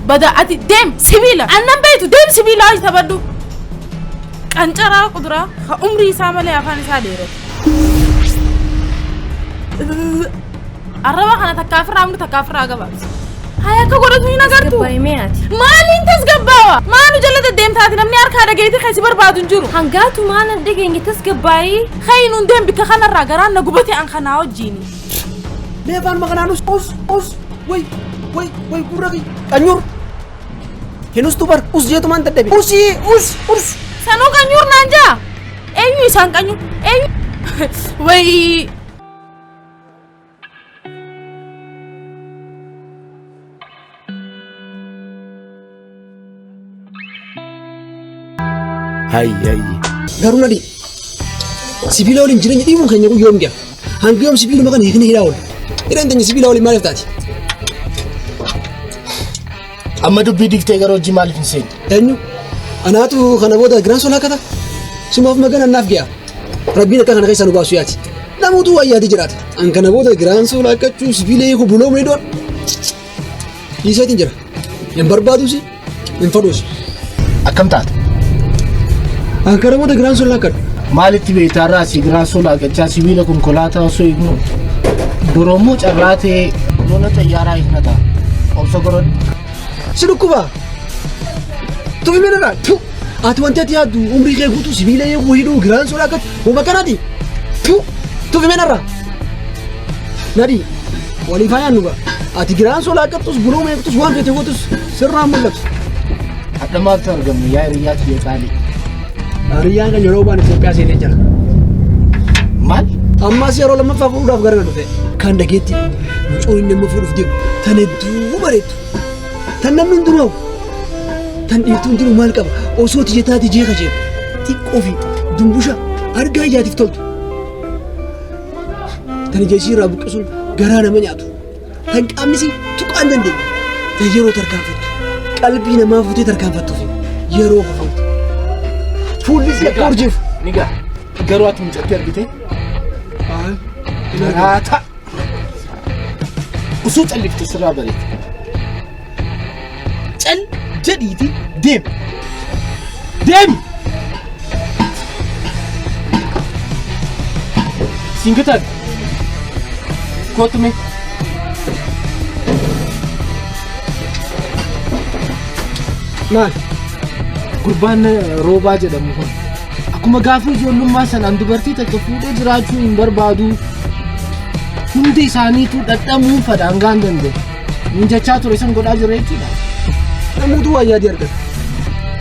Bada ati deem sibiila. Annan beektu deem sibiila hojii taphadhu. Qancaraa kuduraa ka umrii isaa malee afaan isaa dheerate. Arraba kana takka ofirraa muru takka ofirraa gabaabsa. Haa akka godhatu hin agartu. Tasgabbaa'ii mee ati. Maaliin tasgabbaawa? Maalu jala deddeemtaati namni harkaa dhageetii keessi barbaadu hin jiru. Hangaatu maal hin dhageenye tasgabbaa'ii. Kayin hundeen bikka kanarraa garaan na gubate an kanaa wajjiini. Mee afaan makanaan us us us way way way gurra kiyya qanyur. Hin ustu bar us jeetumaan dadhabe. Usii us us. Sanuu qanyuur naan jaa? Eenyu isaan qanyu? Eenyu? Wayii. Hayyi hayyi. Garuu nadi sibiila waliin jireenya dhiibuun keenya kun yoom ga'a? Hanga yoom sibiiluma kana hiiknee hidhaa oolla? Hidhaan teenya sibiila waliin maaliif taati? Amma dubbii diiktee gara hojii maaliif hin seenne? Eenyu? Anaatu kana booda giraan solaa kata? Sumaaf magana naaf ga'a. Rabbiin akka kana keessa nu baasu yaati. Namoota waa yaadee jiraata. An kana booda giraan solaa kachuu sibiila hiiku buloo mulii doon. Dhiiseetiin jira. Hin barbaaduusi, hin fadhuusi. Akkam taate? An kana booda giraan solaa kadhu. Maalitti beektaa irraa si giraan solaa qachaa sibiila konkolaataa osoo hiiknu borommoo carraa ta'ee lola xayyaaraa hiikna ta'a. Obsa godhadhu. Si dhukkuba. Tufi mirra. Tu. Ati wanti ati yaaddu umrii kee guutuu sibiila eeguu hidhuu giraan solaa kadhu. Homa kanaati. Tu. Tufi mirra. Nadi. Waliif haa yaadnu gaa. Ati giraan solaa qattus buloo meeqtus waan feete gootus sirraan mul'atu. Hadha maaltu argamu yaa hiriyyaa kiyya qaalii? Hiriyyaan kan yeroo baan Itoophiyaa seenee jira. Maal? Ammas yeroo lammaffaa fuudhuudhaaf gara na dhufe. Kan dhageetti mucoon inni amma fuudhuuf deemu tan hedduu bareeddu. Tan namni hundinuu hawwu. Tan dhiirtuu hundinuu maal qaba osoo tiyya taate jee kajeelu. Xiqqoo fi dumbusha argaa ijaatiif toltu. Tan ija ishii irraa buqqisuun garaa nama nyaatu. Tan qaamni isii tuqaa hin dandeenye. Tan yeroo tarkaanfattu qalbii namaa fuutee tarkaanfattuu fi yeroo kofaltu. Fuulli isii akka urjiif. Ni ga'a. Garuu ati mucattii argite? Maraata. Osoo callifte sirraa bareeda. Cal jedhiiti deemi. Deemi! Siin gataan. Kootu mee. Maal? Gurbaan roobaa jedhamu kun akkuma gaafa ijoollummaa sanaan dubartii takka fuudhee jiraachuu hin barbaadu. Hundi isaaniitu dhadhamuu fadha hangaan danda'e. Nun jechaa ture san godhaa jira jechuudha. Namoota waa yaadee argata.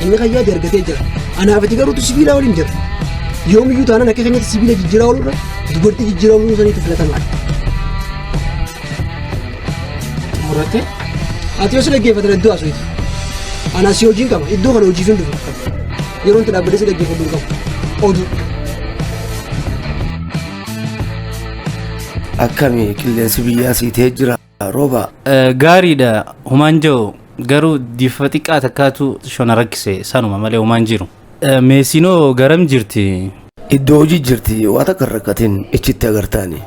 Inni kan yaade argatee jira. Anaaf ati garuutu sibiilaa waliin jira. Yoomiyyuu taanaan akka keenyatti sibiila jijjiiraa oolurra dubartii jijjiiraa ooluu saniitu filatamaadha. Xumurattee? Ati yoo si dhaggeeffatan iddoo haasofti. Anaa si hojiin qaba. Iddoo kana hojiif hin dhufu. Yeroo itti dhaabbadhee si dhaggeeffadhu hin qabu. Oduu. Akkami qilleensi biyyaa siitee jira rooba. Gaariidha humaan jiru garuu difa xiqqaa takkaatu shona rakkise sanuma malee humaan jiru. Meesinoo garam jirti? Iddoo hojii jirti waa takka hin rakkatin ichitti agartaani.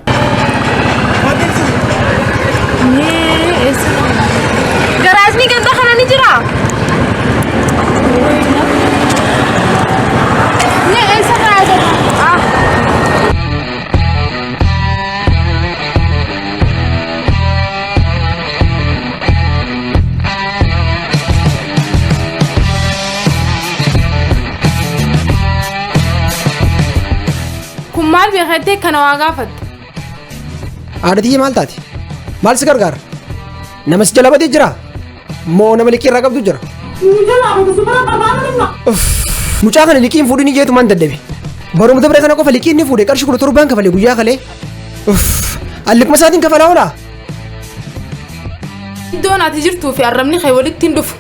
Mee eessa? Garaajni ganda kana ni jira? Mee eessa garaaja? Ah. Kun maal beekattee kana waa gaafatte? Haadha tiyya maal taate? Maal si gargaara? Nama si jala badee jira? Moo nama liqii irraa qabdu jira? Uff, Mucaa kana liqiin fuudhini jeetumaan dadhabe. Baruma dabre kana qofa liqii inni fuudhe qarshii 17n kafale guyyaa kalee. Uff, an liquma isaatiin kafalaa oolaa? Iddoon ati jirtuu fi arrabni kee walitti hin dhufu.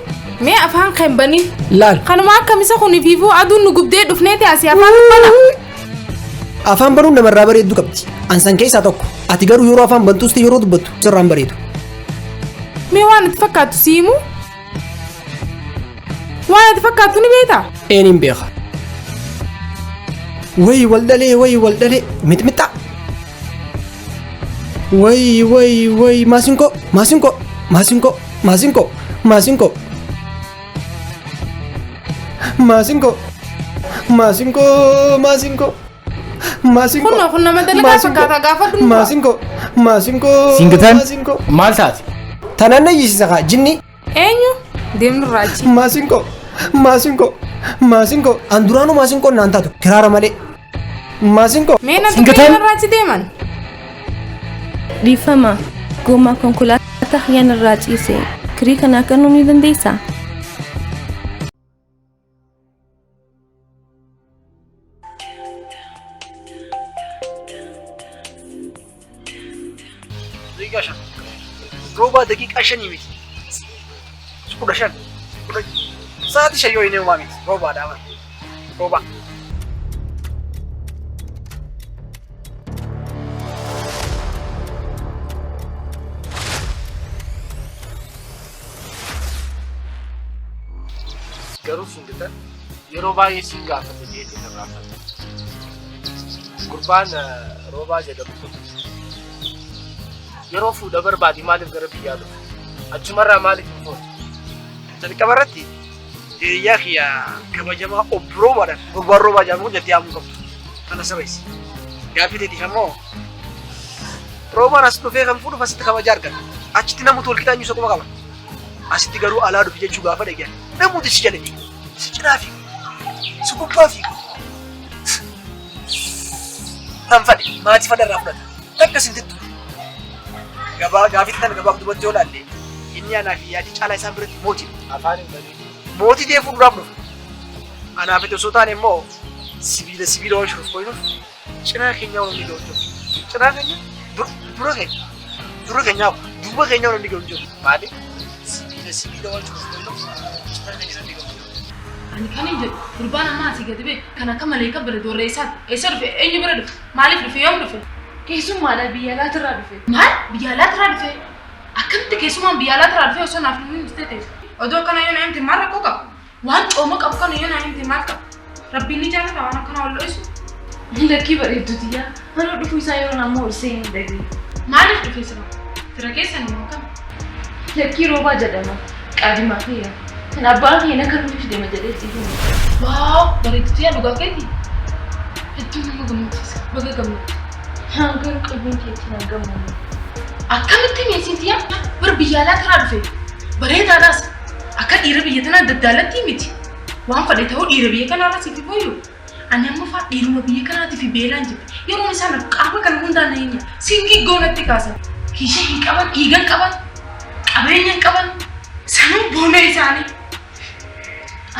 Mee afaan kee hin banin. Laal. Kanuma akka misa kun fiifuu aduun nu gubdee dhufneeti asii afaan bana. Afaan banuun namarraa bareeddu qabdi. An san keessaa tokko. Ati garuu yeroo afaan bantus ta'e yeroo dubbattu sirraan bareedu. Mee waan itti fakkaattu si himu? Waan itti fakkaattu ni beektaa? Eeniin beeka. Wayi wal dhalee wayi wal dhalee mixmixa. Wayi wayi wayi maasinqoo maasinqoo maasinqoo maasinqoo maasinqoo. Maasinqoo. Maasinqoo. Maasinqoo. Maasinqoo. Kunoo kun nama dalagaa fakkaata gaafadhu nu. Maasinqoo. Maasinqoo. Siingitaan Maasinqoo. maal taate? Tanaan na iyyisiisa kaa jinni. Eenyu? Deemnu raachi. Maasinqoo. Maasinqoo. Maasinqoo. An duraanuu maasinqoon naan taatu kiraara malee. Maasinqoo. Mee na Siingitaan. dubbii raachi deeman. Dhiifama. Gommaa konkolaataa kiyyaan irraa ciise. Kirii kana akka ni dandeessaa? Daqiiqaa 5. Roobaa daqiiqaa 5 miti. 15. Sa'aatii 5 yoo hin uumaa miti. Roobaadhaa bara. Roobaa. Garuu Siingitan yeroo baay'ee siin gaafata jeetiin irraanfata. Gurbaan Roobaa jedhamu kun yeroo fuudha barbaade maaliif gara biyyaa dhufe? Achumarraa maaliif hin fuune? Jalqaba irratti hiriyaa kiyya kabajamaa obbo Roobaadhaan gurbaan Roobaa jedhamu kun jettee yaamuu qabdu. Kana sirreessi. Gaaffii teetiif ammoo Roobaan as dhufee kan fuudhuuf asitti kabaja argata. Achitti namoota wal qixaanyuu isa quba qaba. Asitti garuu alaa dhufe jechuu gaafa dhaga'an namooti si jala fiigu, si cinaa fiigu, si gubbaa fiigu. Tan fadhe maatii fadha irraa fudhata. Takka sin tittu. Gabaa gaaffii tana gabaaf dubatti yoo laalle inni anaa fi yaadii caalaa isaan biratti mootii. Afaan hin bareedu. Mootii ta'ee fuulduraaf dhufa. Anaaf itti osoo taane immoo sibiila sibiila waan shuruuf qoynuuf cinaa keenyaa waan inni ga'u jiru. Cinaa keenya dura keenya dura keenyaa duuba keenyaa waan inni ga'u jiru. Maali? Sibiila sibiila waan shuruuf qoynuuf cinaa keenya inni ga'u jiru. Ani kan hin jedhu gurbaan ammaa asii gadi ba'e kan akka maleekaa bira doorree isaati. Eessa dhufe? Eenyu bira dhufe? Maaliif dhufe? Yoom dhufe? Keessummaadha biyya alaatirraa dhufe. Maal? Biyya alaatirraa dhufe? Akkamitti keessumaan biyya alaatirraa dhufe osoo naaf hin himte ta'e? Odoo akkana yoo na himte maal rakkoo qaba? Waan cooma qabu kana yoo na himte maal qaba? Rabbiin ni jaalata waan akkana wal dho'isu. Lakkii bareedduti yaa. Anoo dhufuu isaa yeroo ammoo ol seenee hin dhageenye. Maaliif dhufe sira? Fira keessan immoo akkam? Lakkii Roobaa jedhama. Qaadimaa kiyya. Kan abbaan kiyya na kanuuf deema jedhee itti hime. Waaw bareedduti yaa dhugaa keeti. Hedduu nama gammachiisa. Baga gammadde. Garuu qalbiin keetti naan gammanne. Akkamitti meesiin yaa bar biyya alaatirraa dhufe? Bareedaadhaas. Akka dhiira biyya tanaa daddaalatti miti. Waan fadhe ta'uu dhiira biyya kanaarra siif fooyyuu. Ani amma fa'aa dhiiruma biyya kanaatiif beelaan jirti. Yeroon isaan qaama kana hundaan na eenyu. Singii goonatti kaasan. Kiisha hin qaban, dhiiga hin qaban, qabeenya hin qaban. Sanuu boona isaanii.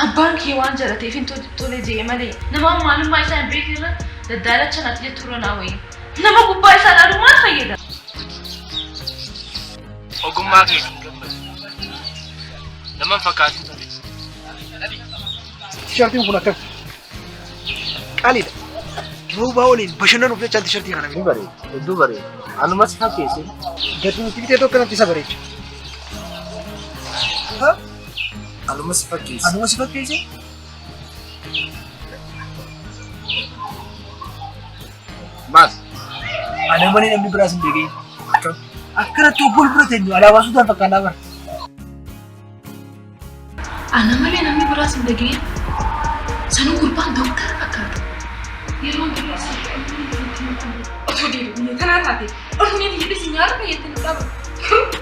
Abbaan kee waan jaalateef hin tole jee malee nama maalummaa isaa hin beekne irra daddaalacha naati jettu irra naa wayi. Nama gubbaa isaa ilaalu maal fayyada? Ogummaa keetiin gammadu. Nama hin fakkaatin ture. Tishartiin kun akkam qaaliidha. Roobaa waliin bashannanuuf jecha tishartii kana Ni bareeda. Hedduu bareeda. Anumas fakkeesse. Gadi nuti bitee tokko natti isa bareecha. Anumas fakkeesse. Anuma si fakkeesse? Maal? Ana malee namni biraas hin beekin. Akkanatti obbol bira teenyu alaabaa suutaan fakkaannaa bara. Ana malee namni biraas hin dhageenye. Sanuu gurbaan dooktara fakkaata. Yeroo biyya isaa osoo dhiirri biyya tanaa taate onnee biyya dhisi nyaata fayyadde nu dhaaba.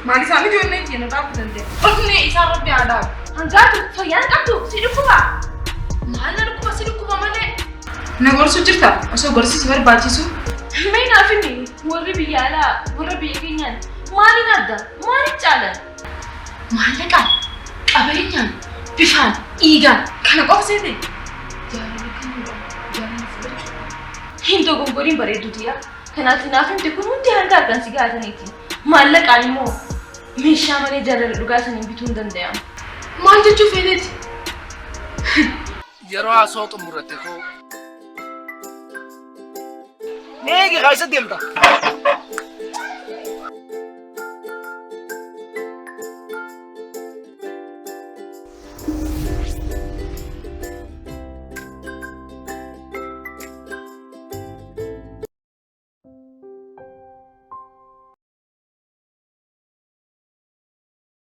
Maal isaanii ijoollee biyya nu dhaabuu danda'a. Onnee isaan rabbi haa dhaabu. Hangaatu fayyaan qabdu si dhukkuba. Maal na dhukkuba si dhukkuba malee. Na gorsuu jirta osoo gorsi si barbaachisu. Mee naaf himi warri biyya alaa warra biyya keenyaan maaliin adda maaliin caalan? Maallaqaan, qabeenyaan, bifaan, dhiigaan kana qofa seete. Jaalala kennuudhaan jaalala fudhachuu. Hin dogoggoriin bareedduuti yaa. Kanaaf naaf himte kun hundi hanga harkaan si gahataniiti. Maallaqaan immoo meeshaa malee jaalala dhugaa saniin bituu hin danda'amu. Maal jechuu feeteeti? Yeroo haasoo xumuratte koo Eegi kaa isa deemta.